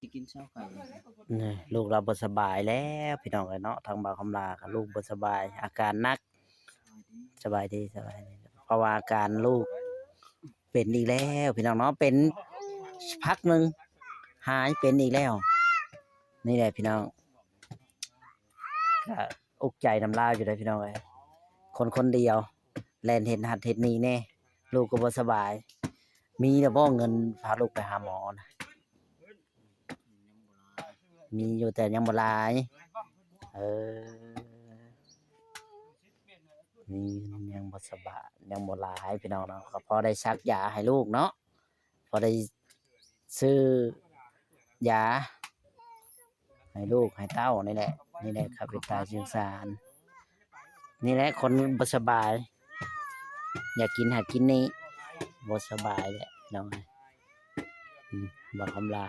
ຊິກິນເຊົ້າໄກ່ ນີ້ ລູກລາວບໍ່ສະບາຍແລ້ວພີ່ນ້ອງເອີຍເນາະ. ທາງບ່າວຄຳຫຼ້າກໍລູກບໍ່ສະບາຍ ອາການໜັກ. ສະບາຍດີ ສະບາຍດີ. ເພາະວ່າອາການລູກເປັນອີກແລ້ວພີ່ນ້ອງເນາະ ເປັນພັກໜຶ່ງຫາຍເປັນອີກແລ້ວ. ນີ້ແຫຼະພີ່ນ້ອງ ກະອຸກໃຈນຳລາວຢູ່ເດ້ພີ່ນ້ອງເອີຍ ຄົນຄົນດຽວ ແລ່ນເຮັດຫັ້ນເຮັດນີ້ແດ່ ລູກກໍບໍ່ສະບາຍ. ມີແລ້ວບໍ່ເງິນພາລູກໄປຫາໝໍນະ? ມີຢູ່ແຕ່ຍັງບໍ່ຫຼາຍ. ເອີ ມີເງິນຍັງບໍ່ສະບາຍ ຍັງບໍ່ຫຼາຍພີ່ນ້ອງເນາະ ກໍພໍໄດ້ສັກຢາໃຫ້ລູກເນາະ ພໍໄດ້ຊື້ຢາໃຫ້ລູກໃຫ້ເຕົ້ານີ້ແຫຼະ. ນີ້ແຫຼະ ຂ້າພະເຈົ້າຈຶ່ງສານ ນີ້ແຫຼະ ຄົນບໍ່ສະບາຍ ຢາກກິນຫັ້ນກິນນີ້ ບໍ່ສະບາຍແຫຼະພີ່ນ້ອງເອີຍ. ອືມ ບ່າວຄຳຫຼ້າ